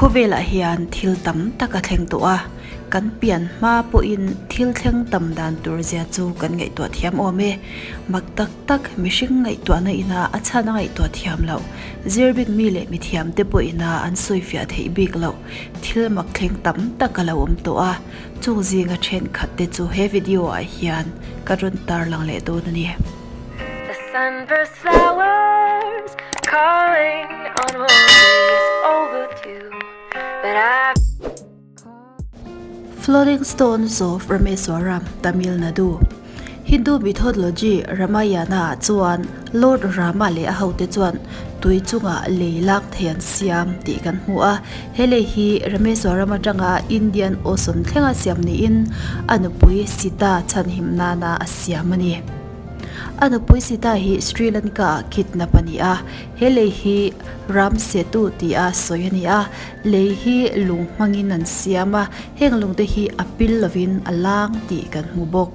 Khawvelah hian thil tam tak a thleng tawh a, kan pian hma pawhin thil thleng tam dan tur zia chu kan ngaihtuah thiam awm e. Mak tak tak mihring ngaihtuahna ina a chhan a ngaihtuah thiam loh, zir bik mi leh mithiam te pawh ina an sawifiah theih bik loh thil mak thleng tam tak a lo awm tawh a, chung zinga thenkhat te chu he video ah hian ka rawn tarlang leh dawn a ni. The sunburst flowers calling on is overdue but I Floating Stones of Rameswaram, Tamil Nadu Hindu mythology Ramayana ah chuan Lord Rama leh a hote chuan tui chungah lei lak thei an siam tih kan hmu a. He lei hi Rameswaram atanga Indian Ocean thlenga siam niin a nupui Sita chhanhim nana a siam a ni. A nupui Sita hi Sri Lanka ah kidnap a ni a, he lei hi Ram Setu tia sawi a ni a, lei hi lung hmangin an siam a, heng lungte hi a pil lovin a lang tih kan hmu bawk.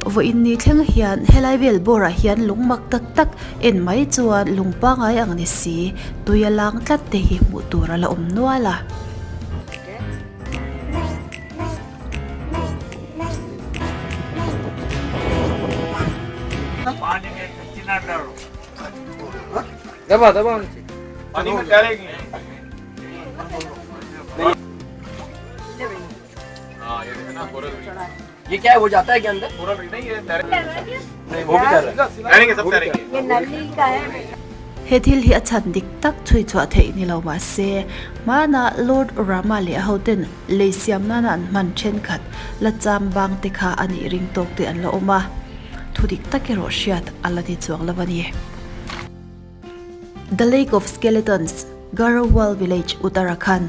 Vawiin ni thleng hian helai vel bawrah hian lung mak tak tak en mai chuan lung pangai ang ni si, tui a lang tlat te hi hmuh tur a la awm nual a. He thil hi a chhan dik tak chhui chhuah theih ni lo mahse hmana Lord Rama leh a hoten Lei siam nana an hman thenkhat la cham bang te kha a nih ring tawk te an la awm a, thu dik tak erawh hriat a la ni chuang lo a ni. The Lake of Skeletons, Garhwal Village, Uttarakhand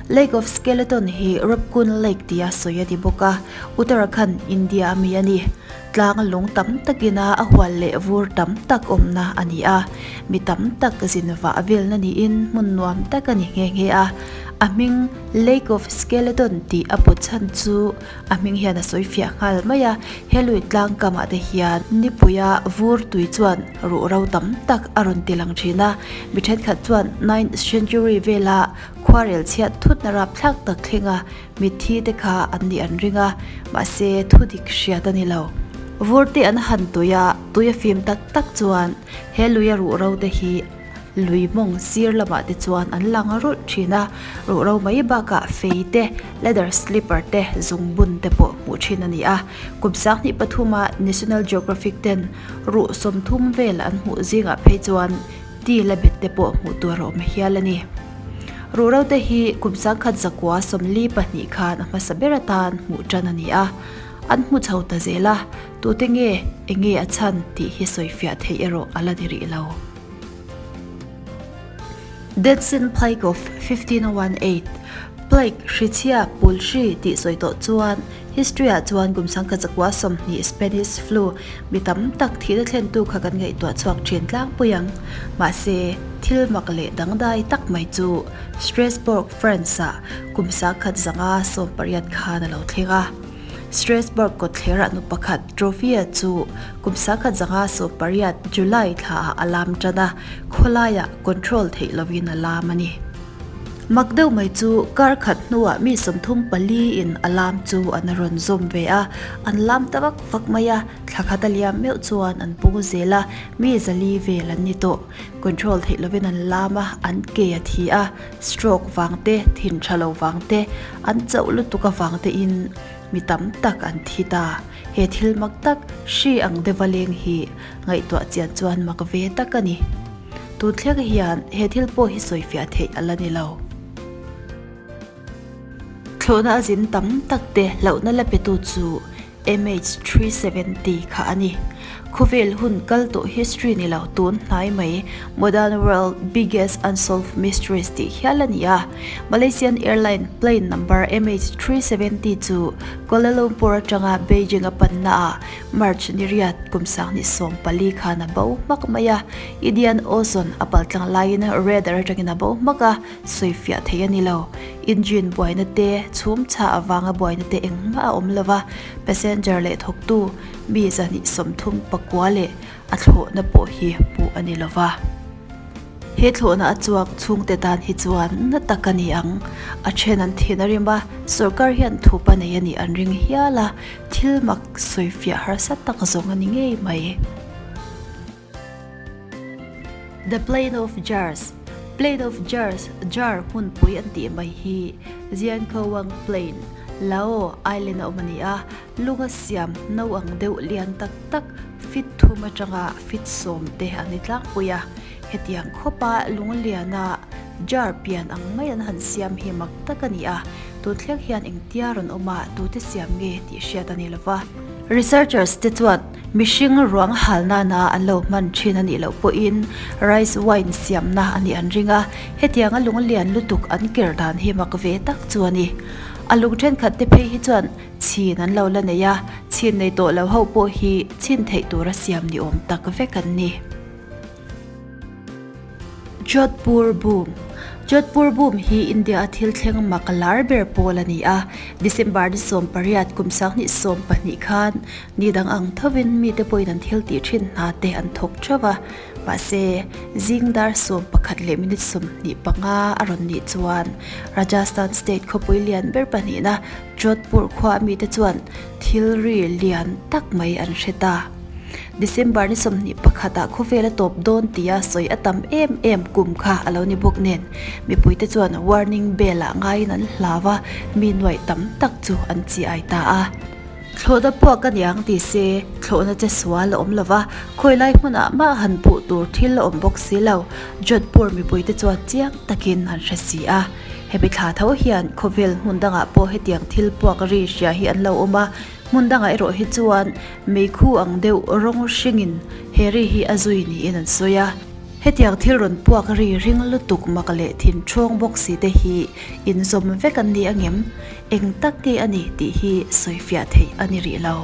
Lake of Skeleton hi Rupkund Lake tia sawi a ni bawk a, Uttarakhand, India a mi a ni. Tlang lung tam takina a hual leh vur tam tak awmna a ni a, mi tam tak zin vah velna niin hmun nuam tak a ni nghe nghe a. A hming Lake of Skeleton tih a put chhan chu a hming hian a sawi fiah nghal mai a, he lui tlang kamah te hian nipuia vur tui chuan ruh ro tam tak a rawn ti lang thin a, mi thenkhat chuan ninth century vela khuarel chhiat thutna rapthlak tak thlenga mitthi te kha an nih an ring a, mahse thudik hriat a ni lo. Vur te an han tui a, tui a fim tak tak chuan he luia ruh ro te hi Lui mawng sir lamah te chuan an lang rulh thin a, ruhro mai bakah fei te, leather slipper te, zungbun te pawh hmuh thin a ni a. Kum sanghnih pathuma National Geographic ten ruh 30 vel an hmuh zingah phei chuan ti la bet te pawh hmuh tur a awm hial a ni. Ruhro te hi kum 1942 khan a hmasa ber atan hmuh tan a ni a, an hmu chho ta zel a, tute nge enge a chhan tih hi sawifiah theih erawh a la ni rih lo. Detsen Plague of 1518, Plague, hrichhia, pulhri tih sawi tawh chuan history ah chuan kum 1920 Spanish flu mi tam tak thihna thlentu kha kan ngaihtuah chhuak thin tlangpui ang. Mahse, thil mak leh dangdai tak mai chu Strasbourg, France ah kum 1918 khan a lo thleng a. Strasbourg kawtthlerah nu pakhat Trophy-a chu kum 1918 July thlaah a lam tan a, khawlaiah control theih lovin a lam a ni. Mak deuh mai chu kar khat hnuah mi 34 in a lam chu an rawn zawm ve a, an lam ta vak vak mai a, thla khat a liam meuh chuan an pung zel a, mi 400 vel an ni tawh. Control theih lovin an lam a, an ke a thi a, Stroke vang te, thin tha lo vang te, an chauh lutuk avang te in mi tam tak an thi ta. He thil mak tak hri ang deuha leng hi ngaihtuah chian chuan mak ve tak a ni. Tun thleng hian he thil pawh hi sawifiah theih a la ni lo. Thlawhna a zin tam tak te hlauhna la petu chu MH370 kha a ni. Khawvel hun kal tawh history ni lo tun hnai mai Modern World Biggest Unsolved Mysteries tih hial a ni a. Malaysian Airline plane number MH370 chu Kuala Lumpur atanga Beijing a panna ah March ni riat kum 2014 khan a bo hmak mai a. Indian Ocean a paltlang laiin radar atangin a bo hmak a. Sawifiah thei a ni lo. Engine buaina te, chhum chhah avanga buaina te engmah a awm lo va, passenger leh thawktu mi 239 leh a thlawhna pawh hi hmuh a ni lo va. He thlawhna a chuak chhungte tan hi chuan na tak a ni ang. A then an thin a rim a, sorkar hian thup a nei a nih an ring hial a, thil mak sawifiah harsa tak zawng a ni ngei mai. The Plain of Jars Plain of Jars, Jar hmunpui an tih mai hi Xiangkhouang Plain, Lao Island a awm a ni a, lunga siam no ang deuh lian tak tak fit thum atanga fit sawm te an ni tlangpui a. Hetiang khawpa lungliana jar pian ang mai an han siam hi mak tak a ni a, tunthleng hian engtia rawn awm a tute siam nge tih hriat a ni lo va. Researchers te chuan mihring ruang hal nana an lo hman thin a nih loh pawhin rice wine siamna a nih an ring a, hetianga lunglian lutuk an ker dan hi mak ve tak chu a ni. A lung thenkhat te phei hi chuan chhin an lo la nei a, chhin nei tawh lo ho pawh hi chhin theih tura siam ni awm tak vek an ni. Jodhpur Boom Jodhpur Boom hi India-a thil thleng mak lar ber pawl a ni a. December ni 18 kum 2012 khan ni dang ang thovin mite pawhin an thil tih thin hna te an thawk theuh a. Mahse, zing dar 11 leh minute 25 a rawn nih chuan Rajasthan state khawpui lian ber pahnihna Jodhpur khua mite chuan thil ri lian tak mai an hre ta. December ni 21 ah khawvel a tawp dawn tia sawi a tam em em kum kha a lo ni bawk nen mipuite chuan warning bell ah ngaiin an hlau a, mi nuaih tam tak chu an chi ai ta a. Thlawhna puak a niang ti se thlawhna che sual a awm lo va, khawi lai hmunah mah han puh tur thil a awm bawk si lo, Jodhpur mipuite chuan chiang takin an hre si a. Hemi thla tho hian khawvel hmun dangah pawh hetiang thil puak ri hria hi an lo awm a, hmun dangah erawh hi chuan meikhu ang deuh rawng hringin he ri hi a zui niin an sawi a. Hetiang thil rawn puak ri ring lutuk mak leh thin ṭhawng bawk si te hi inzawm vek an ni angem? Eng tak nge a ni tih hi sawifiah theih a ni rih lo.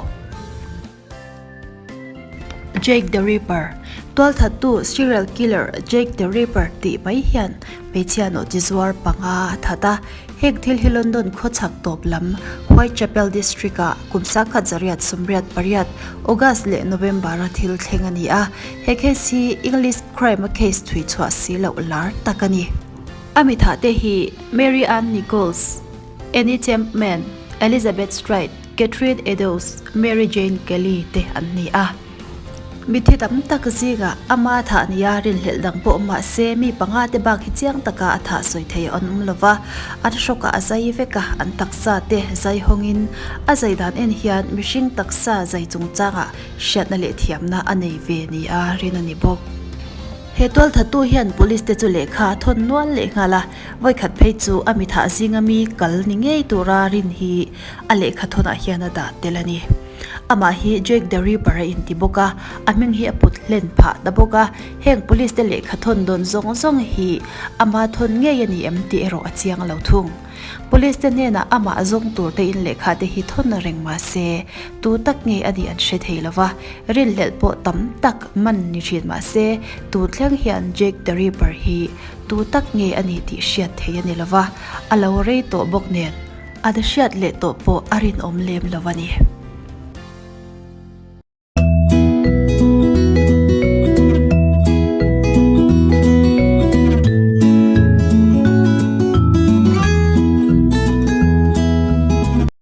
Jake the Ripper, Tualthattu serial killer Jake the Ripper tih mai hian hmeichhia nawhchi zuar panga a that a. Heng thil hi London khawchhak tawp lam Whitechapel District-ah kum 1988 August leh November-a thil thleng a ni a. He case hi English crime-a case thui chhuah si loh lar tak a ni. A mi thahte hi Mary Ann Nichols, Annie Chapman, Elizabeth Stride, Catherine Eddowes, Mary Jane Kelly te an ni a. Mitthi tam tak zingah ama thah nia rinhlelh dang pawh awm mahse mi panga te bak hi chiang taka a thah sawi thei an awm lova, an hrawkah a zai vek a, an taksa te zai hawngin a zai dan en hian mihring taksa zai chungchangah hriatna leh thiamna a nei ve nia rin a ni bawk. He tualthattu hian police te chu lehkha a thawn nual leh nghal a, vawikhat phei chu a mithah zinga mi kal ni ngei tura rin hi a lehkha thawnah hian a dah tel a ni. Amah hi Jake the Ripper a inti bawk a, a hming hi a put hlen phah ta bawk a, heng police te lehkha thawn dawn zawng zawng hi ama thawn ngei a ni em tih erawh a chiang lo thung. Police te hnenah amah zawng tur te in lehkha te hi thawn reng mah se, tu tak nge a nih an hre thei lo va, rinhlelh pawh tam tak man ni thin mah se, tu thleng hian Jake the Ripper hi tu tak nge a ni tih hriat thei a ni lo va, a lo rei tawh bawk nen, an hriat leh tawh pawh a rinawm lem lo a ni.